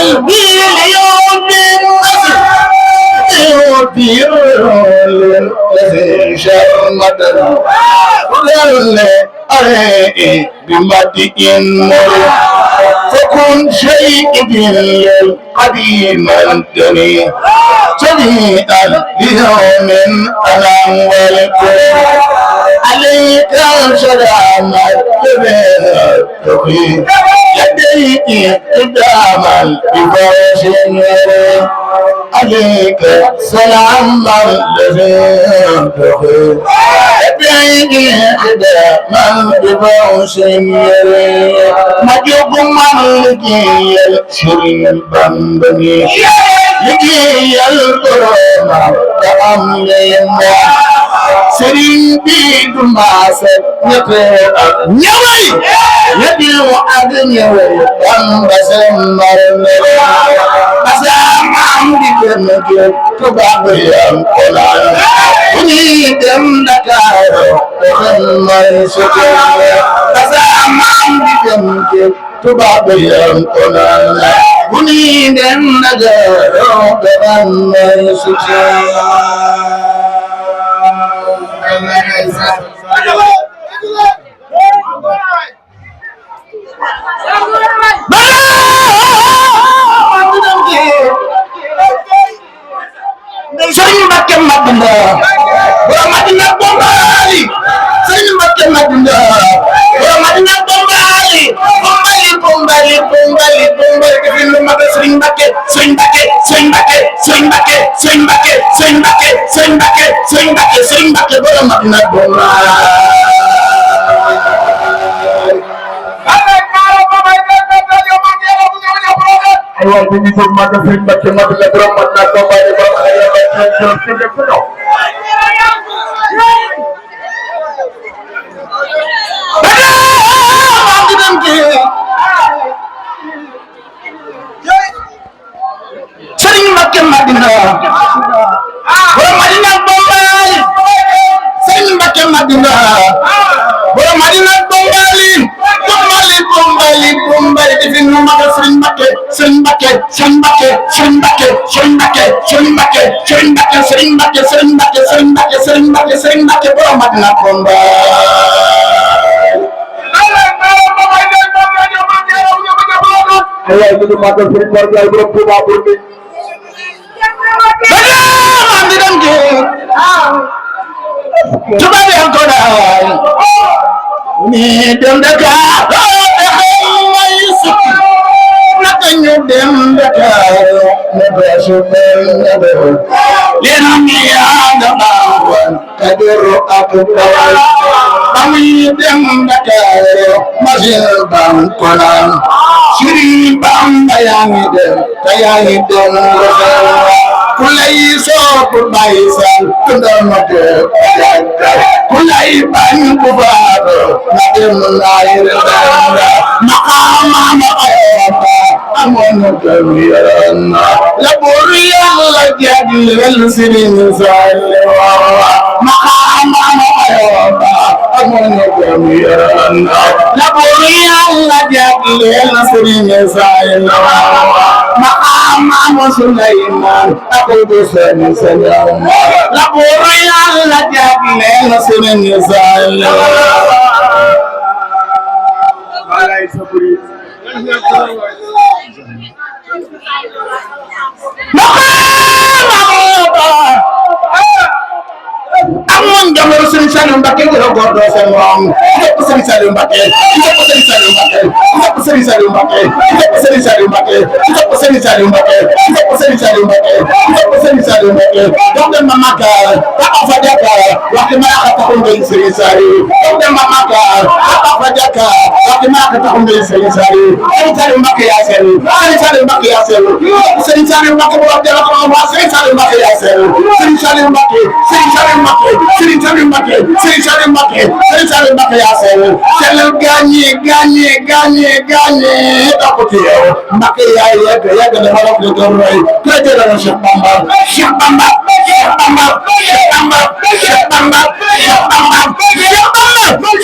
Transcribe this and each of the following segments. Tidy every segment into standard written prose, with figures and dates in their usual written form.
قلبي اليوم يدير الذي شرمد ظل أريء بمدئ فكن شيء بالقديم الدنيا جميعا ليوم أنا والكل عليك سلام التقي يديك قداما بفرش عليك سلام الذي تقي يديك قداما بفرش مجيب ملكي الشريف بندني لكي الكرامة تأمين سرين بيد ماسك نيوي يديو أدن يوي بسم بسام دي تبابيام قلال ونيدم دكارو تخمر سكر بسام دي تبابيام قلال ونيدم دكارو تخمر سكر Sëriñ Mbacké Madina borom Madina Bombali Sëriñ Mbacké Madina borom Madina Bombali Bombali defi lu mag Sëriñ Mbacké Sëriñ Mbacké Sëriñ Mbacké Sëriñ Mbacké Sëriñ Mbacké Sëriñ Mbacké Sëriñ Mbacké Sëriñ Mbacké Sëriñ Mbacké borom Madina Bombali aywa ñu ngi jóg Màggal Sëriñ Mbacké Madina borom Madina Bombali borom xëy Sëriñ Mbacké Madina borom Madina Bombali Sëriñ Mbacké Madina borom Madina Bombali Bombali defi nu magal Sëriñ Mbacké Sëriñ Mbacké Sëriñ Mbacké Sëriñ Mbacké Sëriñ Mbacké Sëriñ Mbacké Sëriñ Mbacké Sëriñ Mbacké Sëriñ Mbacké Sëriñ Mbacké Sëriñ Mbacké Sëriñ Mbacké borom Madina Bombali aywa ñu ngi Màggal Sëriñ Mor Ndiaye borom Touba Bourdi tubaab yi ko daal ni dem Dakar may sukk naka ñu dem Dakar ne beesu mel ne beew leen mi yaa nga baawoon Kajoor ak Bawol ba muy dem Dakar machine bam ko naan Sëriñ Bamba yaa ngi dem te yaa ngi dem kulay sopp bay sal tundal ma def kulay bañ ku baado na dem laay redanda maqama ma ayata amoon na dem yaran la bur yàlla jagleel Sëriñ Saliou maqama ma ayata amoon na dem yaran la bur yàlla jagleel Sëriñ Saliou maqama Suleymaan akudu seen señor la buur Yàlla jagleel Sëriñ Saliou amoon jamono Sëriñ Saliou Mbacké wala góor doo seen moom ñëpp Sëriñ Saliou Mbacké ñëpp Sëriñ Saliou Mbacké ñëpp Sëriñ Saliou Mbacké ñëpp Sëriñ Saliou Mbacké ñëpp Sëriñ Saliou Mbacké ñëpp Sëriñ Saliou Mbacké ñëpp Sëriñ Saliou Mbacké dox dem ma Makka taxaw fa jàkka wax di Malaaka taxaw ngay Sëriñ Saliou dox dem ma Makka taxaw fa jàkka wax di Malaaka taxaw ngay Sëriñ Saliou Sëriñ Saliou Mbacké yaa sell Sëriñ Saliou Mbacké yaa sell Sëriñ Saliou Mbacké bu wax dara ko wax Sëriñ Saliou Mbacké yaa sell Sëriñ Saliou Mbacké Sëriñ Saliou Mbacké Sëriñ Saliou Mbacké Sëriñ Saliou Mbacké Sëriñ Saliou Mbacké yaa sellal gaañi takuti yow Mbacké yaa yegg na ma ko doon roy ko jëlal Cheikh Bamba Cheikh Bamba Cheikh Bamba Cheikh Bamba Cheikh Bamba Cheikh Bamba Cheikh Bamba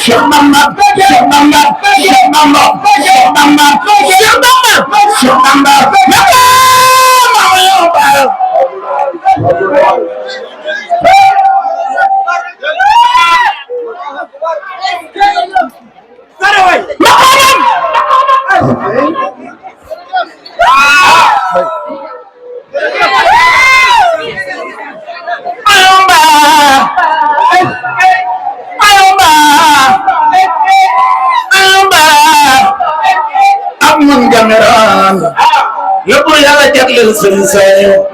Cheikh Bamba Cheikh Bamba Cheikh Bamba Cheikh Bamba Cheikh Bamba Cheikh Bamba man gameran lépp yàlla jagleel Serigne Saliou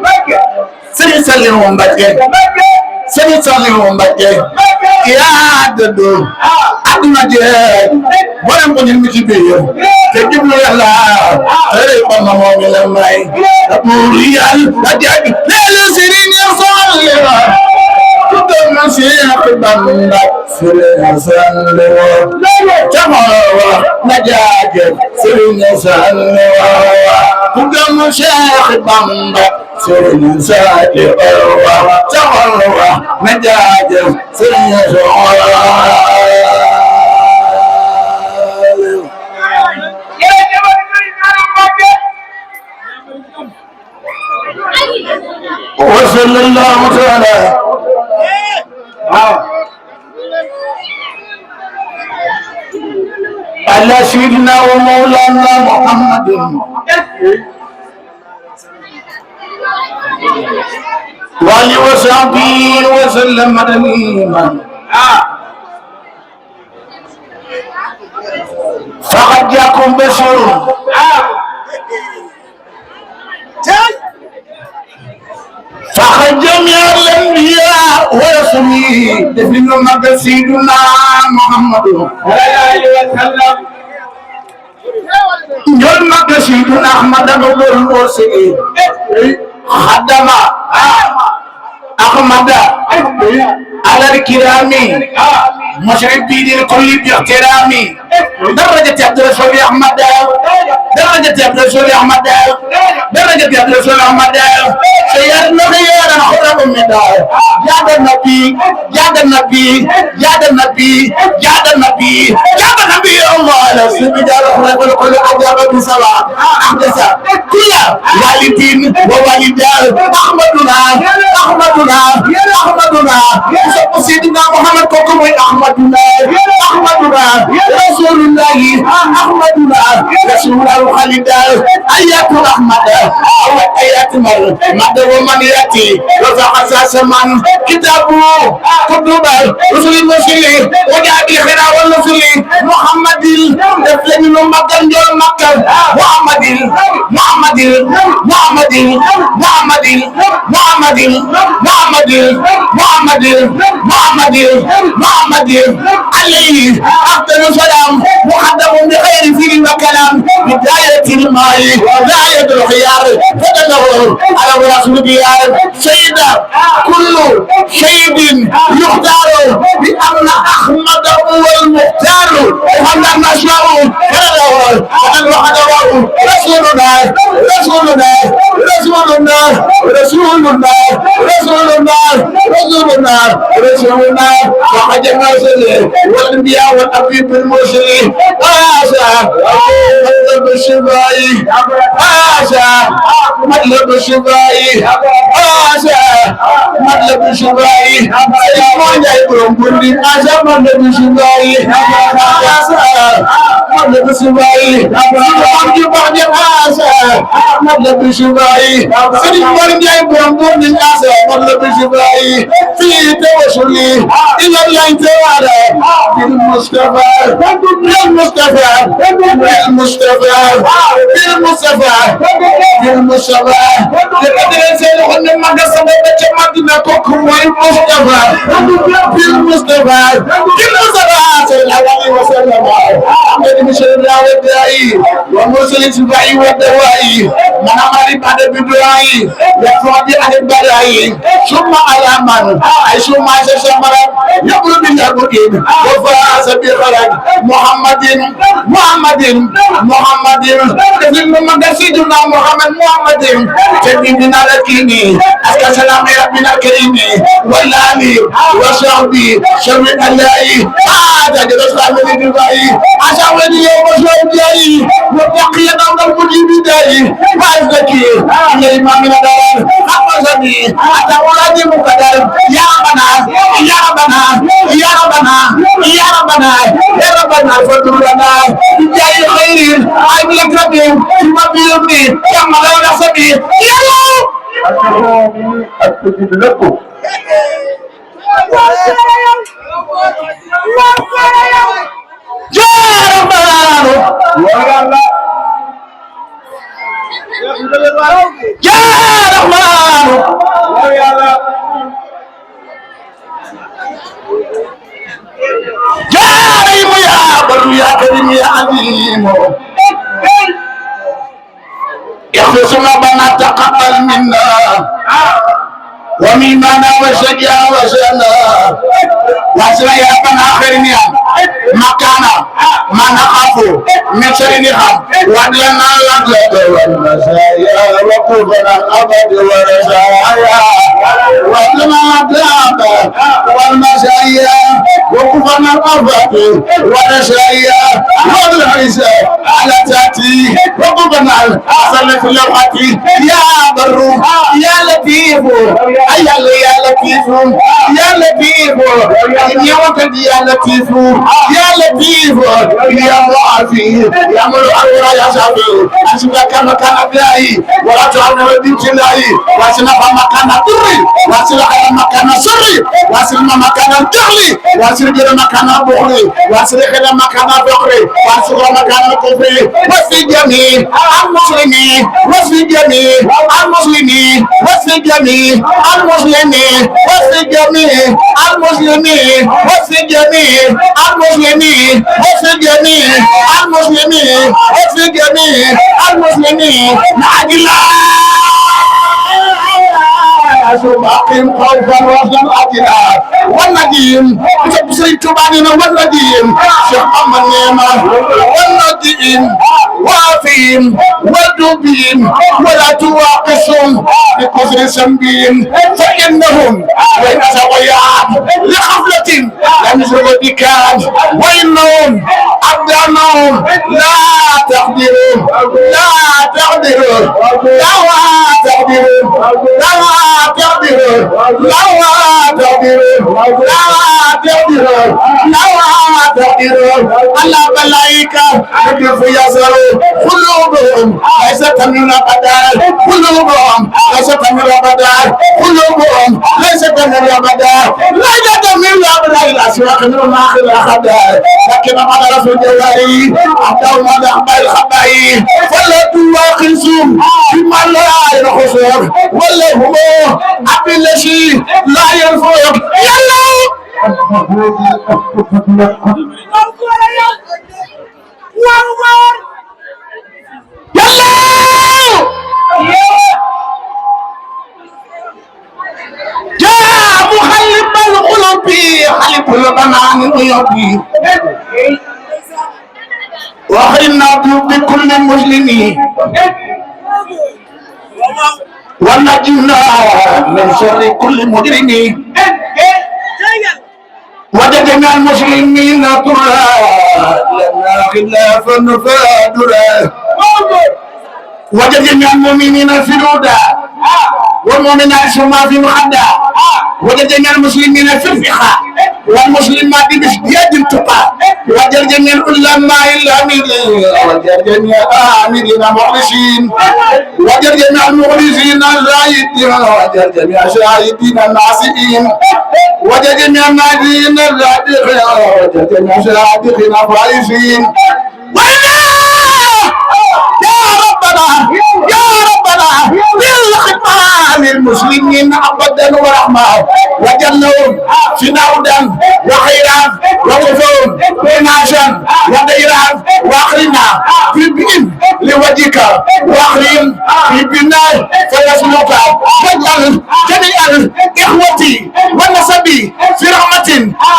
Serigne Saliou Mbacké Serigne Saliou Mbacké yaa dëddu àdduna jeex borom ko ñu ci biir te jublu yàlla tere ba ma moom la may pour yàlla jaag leelu Serigne Saliou tuddoon Cheikh Bamba Serigne Saliou jamono na jaage Serigne Saliou tuddoon Cheikh Bamba Serigne Saliou jamono na jaage Serigne Saliou وصلى الله تعالى على سيدنا ومولانا محمد وآله وصحبه وسلم تسليما فقد جاءكم بشر فقد جميع الأنبياء ورسله دفن مكة سيدنا محمد نجول مكة سيدنا أحمد نبور المرسلين خدم أحمد على الكرام مشربين الكل باحترامي درجة عبد الرسول أحمد درجة عبد الرسول أحمد درجة عبد الرسول أحمد سيدنا خيرا خرم من دار يا النبي يا النبي يا النبي يا النبي يا النبي الله لا سبحان الله كل عجب بسلام أحدث كل والدين ووالدات أحمدنا أحمدنا أحمدنا سيدنا محمد كوكب أحمدنا أحمدنا رسول الله أحمدنا رسول الله خالد آيات الرحمة أو آيات مد ومن يأتي رفع أساس من كتابه كتب رسول المرسلين وجاء بالخير والرسل محمد دفلن مكان جول مكة محمد محمد محمد محمد محمد محمد محمد محمد محمد عليه أفضل السلام مقدم بخير فيه وكلام بداية الماء بداية الخيار فتدور على رسول ديار سيدة كل شيء يختار بأن أحمد هو المختار وأن نشاء فندور فندور رسولنا رسولنا رسولنا رسولنا رسولنا رسولنا رسولنا وحجنا سله والانبياء والحبيب المرسلين آسا مطلب الشفائي آسا مطلب الشفائي آسا مطلب الشفائي سيما جايبهم كل آسا مطلب الشفائي آسا مطلب الشفائي سيما جايبهم آسا مطلب الشفائي سيما جايبهم كل آسا مطلب الشفائي في توسلي إلى الله تعالى بالمصطفى بالمصطفى بالمصطفى بالمصطفى بالمصطفى لقد نزل أن ما قسم بجمعنا كوكو والمصطفى بالمصطفى بالمصطفى صلى الله عليه وسلم أحمد بشر الله والداعي ومرسل سبعي والدوائي من أمر بعد بدعائي يفرد عن البدائي ثم على من عيش ما شمر يقول بالأبوين وفاز بخلق محمد محمد محمد تفهم من سيدنا محمد محمد تنبينا لكيني أسكى سلام ربنا الكريم والآلي وصحبي شر الله هذا جلس من الدبائي أشعر يوم وشعب جاي وبقي نوم المجيب داي وأزكي الإمام من الدار أفزني أتولد مقدر يا ربنا يا ربنا يا ربنا يا ربنا يا ربنا فضل لنا بجاي خير I will grab you. You will be with me. Come on, let's be. يا كريم يا عليم اخلصنا بنا تقبل منا وميمانا وشجع وسنا واسنا يا بنا خيرنا مكانا ما نخاف من شر نخاف ودلنا لك والمسايا وقوفنا ابد ورزايا ودلنا لك والمسايا وقوفنا ابد ورزايا والعزة على تاتي وقوفنا اصل في اللوحة يا بر يا لطيف يا لطيف يا لطيف يا وقت يا لطيف يا لطيف يا معافي يا مرعى يا شافي أسمع كما كان أبلاي ولا تعلم بدين شلاي واسمع مكان الدري واسمع مكان السري واسمع مكان الجهلي واسمع مكان البخلي واسمع مكان الفقري واسمع مكان الكفري وفي جميع المسلمين وفي جميع المسلمين وفي جميع المسلمين وفي جميع المسلمين وفي جميع المسلمين وفي جميع المسلمين وفي جميع المسلمين مع الله سبحان خوفا وحزنا أجلا والنجيم بسرين تبانينا والنجيم شيخ أمان نيما والنجيم وافين والدوبين ولا تواقصهم بكثر سنبين فإنهم بين سويان لخفلة لم يزرقوا بكان وإنهم أبدانهم لا تقدرون لا تقدرون لا تقدرون لا تقدرون لا تقدرون لا تقدرون لا تقدرون الله ملائكة يقف يزروا قلوبهم ليست من أبدا قلوبهم ليست من أبدا قلوبهم ليست من أبدا ليست من أبدا إلى سواك من الآخر الأخدا لكن ما درسوا الجواري أعطوا ماذا أحبا الخبائي فلا تواخذهم بما لا ينخصهم ولا هم أبي الشيء لا ينفوق يلا يا مخلب القلوب خلب البنان ويبي وخلنا بكل مسلمين ونجنا من شر كل مجرمين وجدنا المسلمين ترى لنا خلافا فادرا وجدنا المؤمنين فرودا والمؤمنات شما في مخدة وجدنا المسلمين في الفقه والمسلمات بشديد التقى وجدنا العلماء الامين وجدنا الامرين مخلصين وجدنا المخلصين الزاهدين وجدنا الشاهدين الناصحين وجدنا النادين الرادخين وجدنا الشادخين الفائزين يا ربنا للخدمة للمسلمين أبدا ورحمة وجلهم فناودا وخيرا وكفون وناشا وديرا وأخرنا في بين لوجهك وأخرين في بناء فيسلك واجعل جميع إخوتي والنسبي في رحمة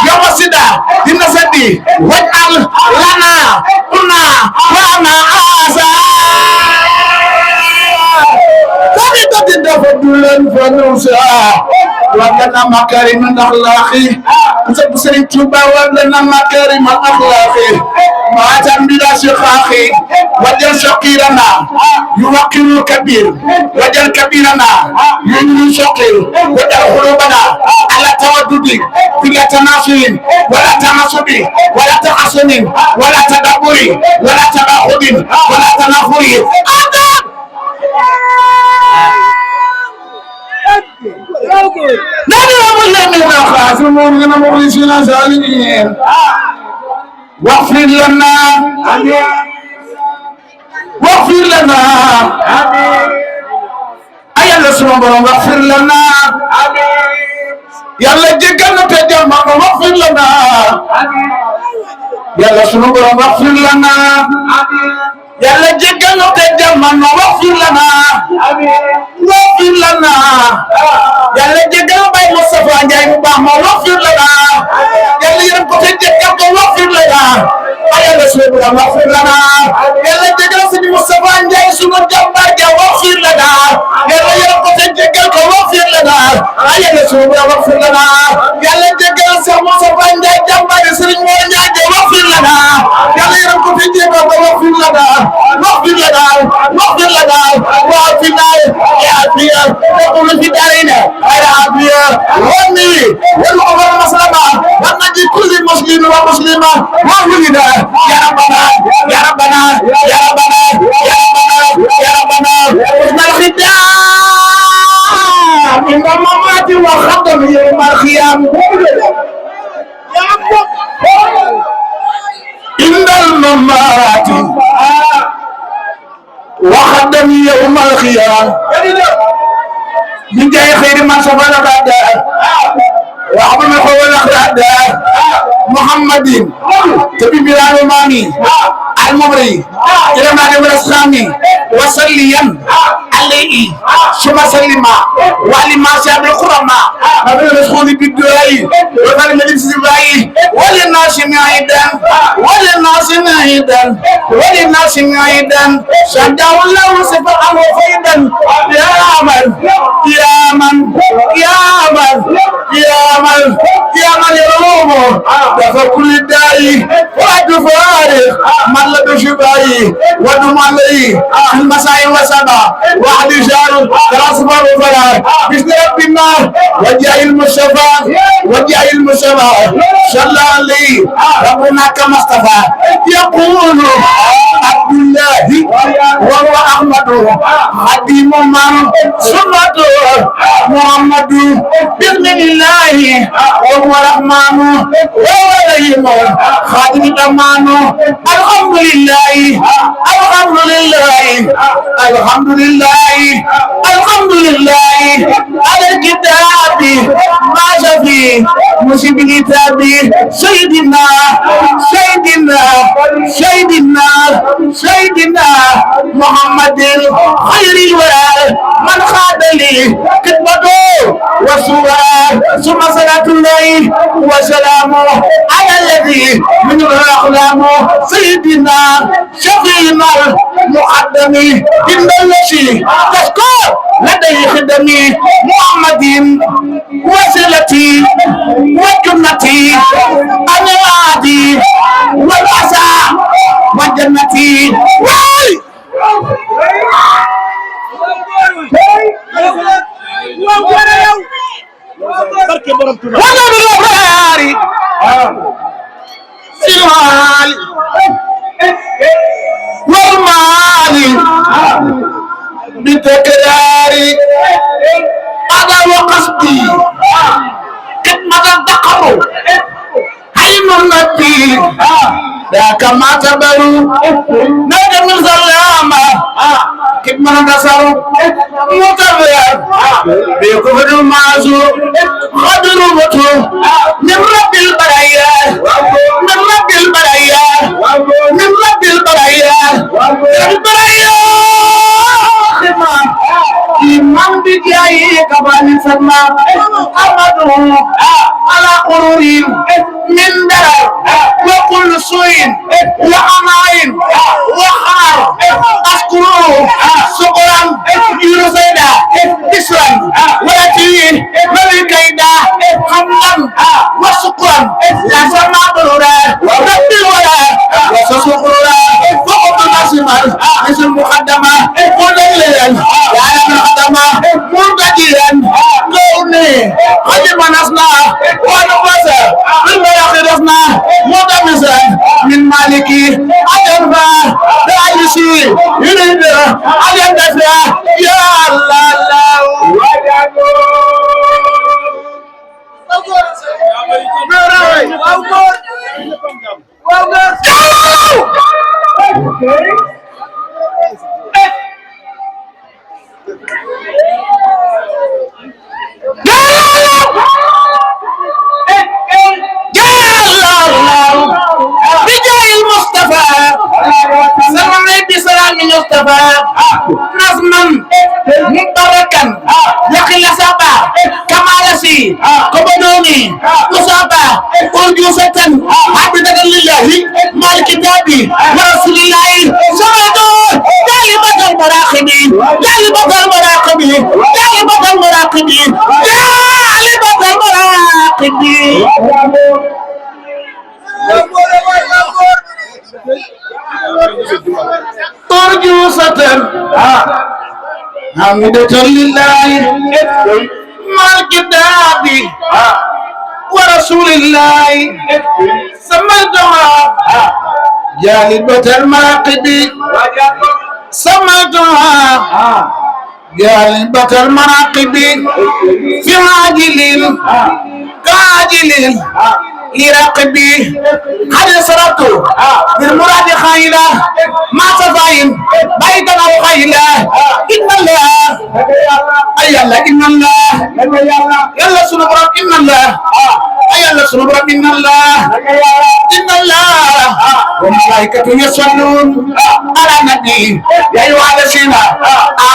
يوم السدى النسبي واجعل لنا قلنا وأنا فضلا فنوسا وكان مكارم الاخلاق وسب سرين توبا ولنا مكارم الاخلاق ما تنبلا شقاقي وجل شقيرنا يوقر الكبير وجل كبيرنا ينمي شقير وجل قلوبنا على تودد بلا تناصر ولا تناصب ولا تحسن ولا تدبر ولا تباخد ولا تنافر نحن من الخاسرين مخلصين سالمين واغفر لنا واغفر لنا أي الله سبحانه واغفر لنا يلا جيكنا تجمع واغفر لنا يلا سبحانه واغفر لنا يلا جيكنا تجمع واغفر لنا واغفر لنا يلا جيكنا باي مصطفى جاي مباما واغفر لنا يلا يرمكو تجمع واغفر لنا يلا سبحانه واغفر لنا يلا جيكنا سيدي مصطفى جاي سنو جمبار جاي واغفر لنا يلا يرمكو تجمع واغفر لنا يلا سبحانه واغفر لنا يلا جيكنا سيدي مصطفى جاي جمبار سنو جاي واغفر لنا يلا يرمكو تجمع واغفر لنا واغفر لنا واغفر لنا واغفرنا يا عافية وقل في دارنا يا عافية وامي والأمر مسلمة ونجي كل مسلم ومسلمة وولنا يا ربنا يا ربنا يا ربنا يا ربنا يا ربنا وإن الختام من الممات وخدم يوم القيامة يا رب إن الممات وخدم يوم القيامة من جاي خير من سبحانه وتعالى وعبد الخوال الأخلاق محمد تبي بلال مامي المبري إلى ما نبرة سامي وسليا عليه ثم سلما ولما شاب القرما قبل الرسول بالدعاء وقال النبي صلى الله عليه وسلم وللناس معيدا وللناس معيدا وللناس معيدا شجع الله سفرا وفيدا يا من يا من يا من يا من يا من يروم دفع كل داعي وعد فارغ من لدى شبعي ودم عليه المساء وسبع وعد شهر راسبر وفرار بسم ربنا وجه المصطفى وجه المصطفى صلى عليه ربنا كما اصطفى يقول عبد الله وهو احمد خديم من سنته محمد بسم الله وهو الرحمن وهو الرحيم خادم الأمان الحمد لله الحمد لله الحمد لله الحمد لله على الكتاب ما شفي مصيب الكتاب سيدنا سيدنا سيدنا سيدنا محمد خير الورى من خاد لي كتبته وسوى ثم صلاة الله وسلامه على الذي من الأقلام سيدنا شفينا المقدم إن الذي تذكر لديه خدمي محمد وسيلتي وجنتي أنا العادي والعسى وجنتي وانا بالغفاري سوالي والمالي بتكراري هذا وقصدي خدمة الذكر حين النبي ذاك ما تبرو نجم السلامة خدمة النصر متبر بكفر المعزو خدر بطو من رب البرايا من رب البرايا من رب البرايا البرايا خدمة إمام بجاي كبال سما أمده على قرور من دار وكل سوء وعماين وحار أشكره شكرا يرسيدا بسرا ولكن ملكيدا حمدا وشكرا لا سمع برورا رب الورى وشكرا فقط ناسما مثل المقدمة كل الليل يا المقدمة منتجيا كوني خدم نصنا ونفسه بالمراخي رسنا مدمسا من مالكي أجربا رأي المصطفى نظما مباركا يقل سبا كما يسي كبدوني مصابة أرجوسة عبدا لله مع الكتاب ورسول الله سمعتوا جالبة المراقبين جالبة المراقبين جالبة المراقبين جالبة المراقبين أرجوسة حمدة لله مع الكتاب ورسول الله سمعتها جالبة المراقب سمعتها جالبة المراقب في عاجل كاجل لراقبي قد سررت بالمراد خيلا ما صفاين بيتا او خيلا ان الله اي الله ان الله يلا سنبرم ان الله اي الله سنبرم ان الله ان الله وملائكته يصلون على النبي يا ايها الذين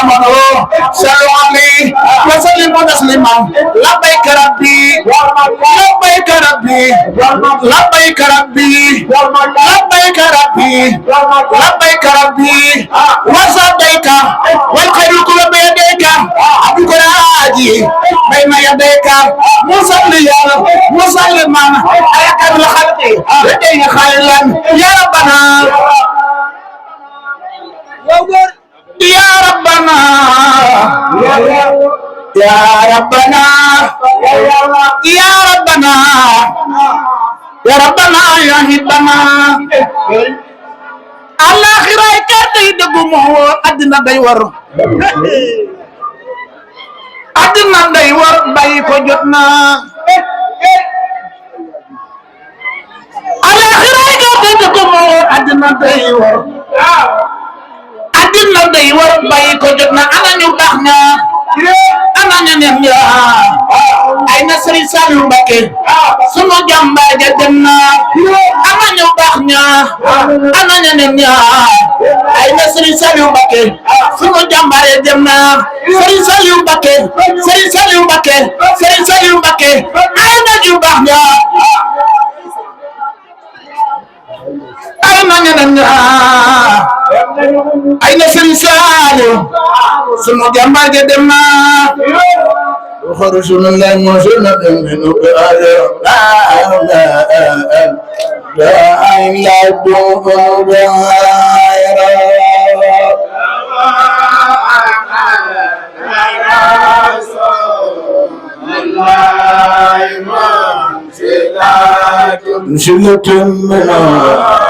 امنوا صلوا عليه وسلموا تسليما لبيك ربي لبيك ربي لبيك ربي لبيك ربي لبيك ربي وصديك والخير كله بيديك عبدك راجي بين يديك مصليا مسلما على كل الخلق لدينا خيرا يا ربنا يا ربنا يا ربنا يا ربنا يا ربنا يا هبنا الآخرة كاتي دقمو أدنى دايور أدنى دايور بايكو جتنا الآخرة كاتي دقمو أدنى دايور أدنى دايور بايكو جتنا أنا نيوتاخنا أنا نينيا أين سري سالو باكي سمو جامبا جدنا أنا نيوتاخنا أنا نينيا أين سري سالو باكي سمو جامبا جدنا سري سالو باكي سري سالو باكي سري سالو باكي أين نيوتاخنا أين نينيا أين سري سالو سمو جامبا جدنا وخرجنا الله موجودنا منه بآية لا إلا دون نشلة منا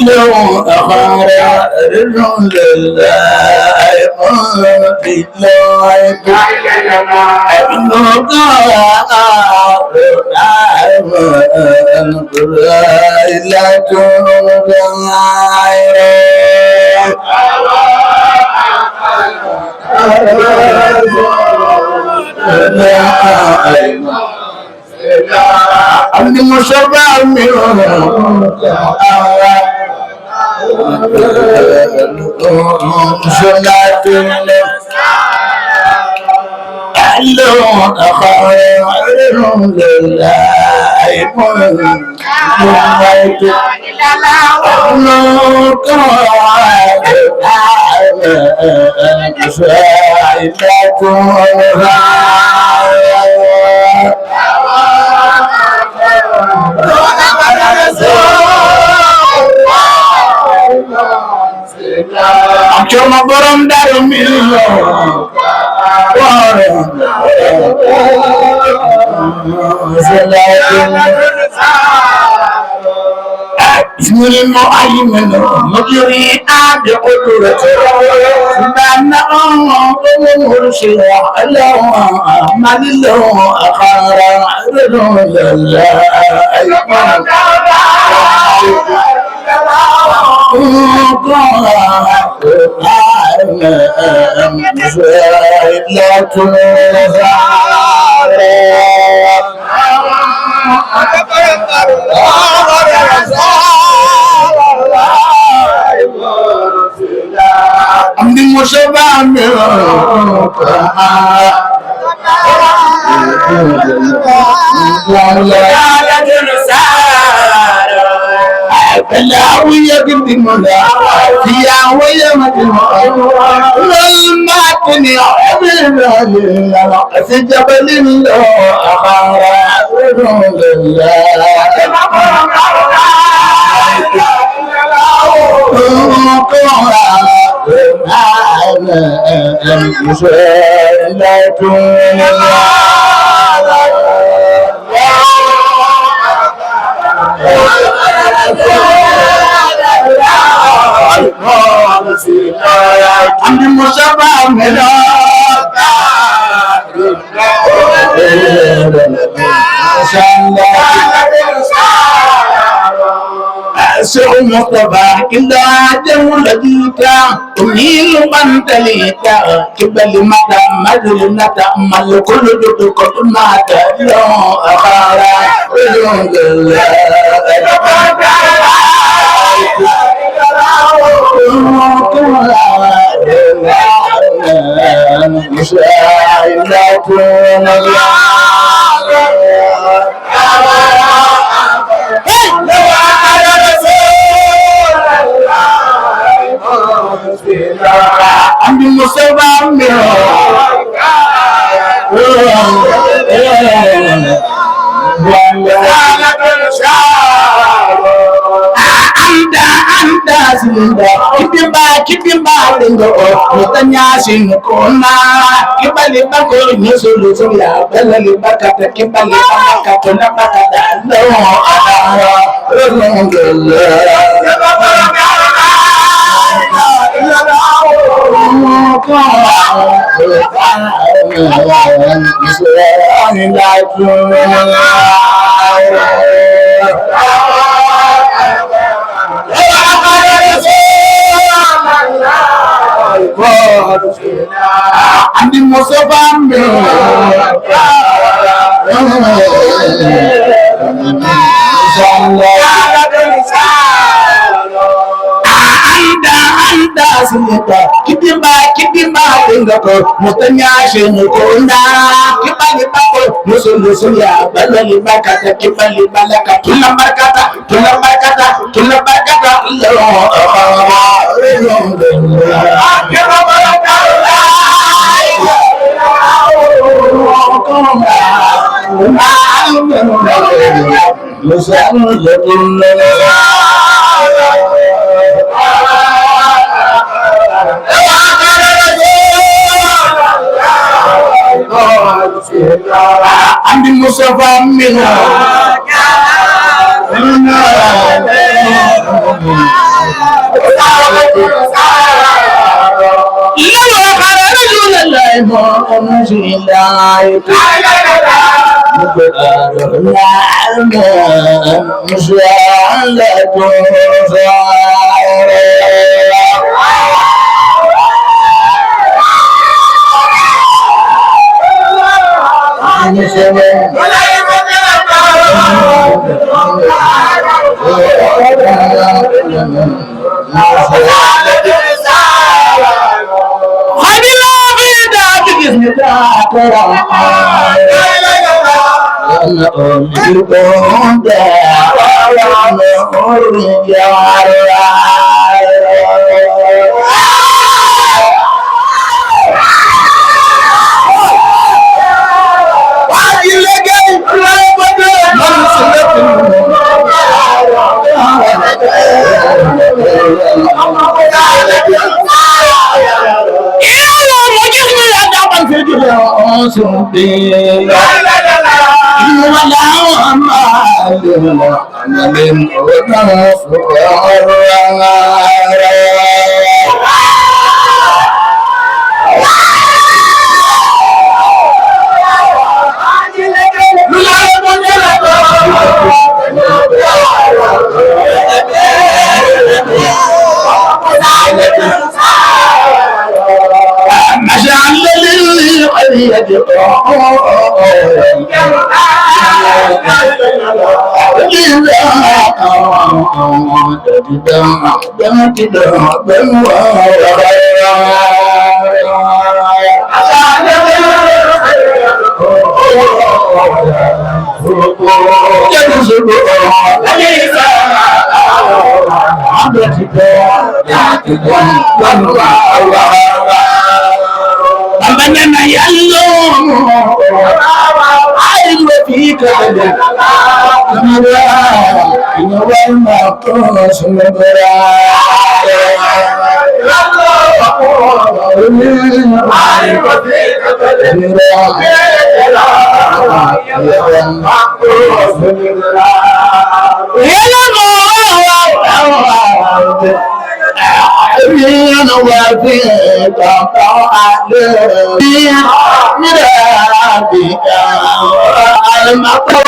لو أخار رجل الله في الله ابنك لا عبد المشبع منه شلات أعلم خير لله مميت أبنك سائلة Cuma borom daru milo, Ismul mu'aymin mujri abi qudrat subhana murshid Allah malillah akhara بلاوية بالمنى فيها ويا والماتني في جبل I'm the Musaba سو مصطفى إلا جمل جيتا تميل من تليتا كبل مدى مدلنا تأمل كل جد قد مات لو أخارا الحمد لله I'm the Musaba anda sinda kibimba dengo mutanya sinkona kibali bako nyesulu ya belali bakata kibali bakata na bakata no I'm the Musaba anda sinita kibimba dingako mutanya shinukona kibali bako musu ya balali bakata kibali balaka tula barkata I'm the Mustafa Mina. أمننا يلوم عيد فيك والمقص أنا وفيك طاعتي مرابك المقص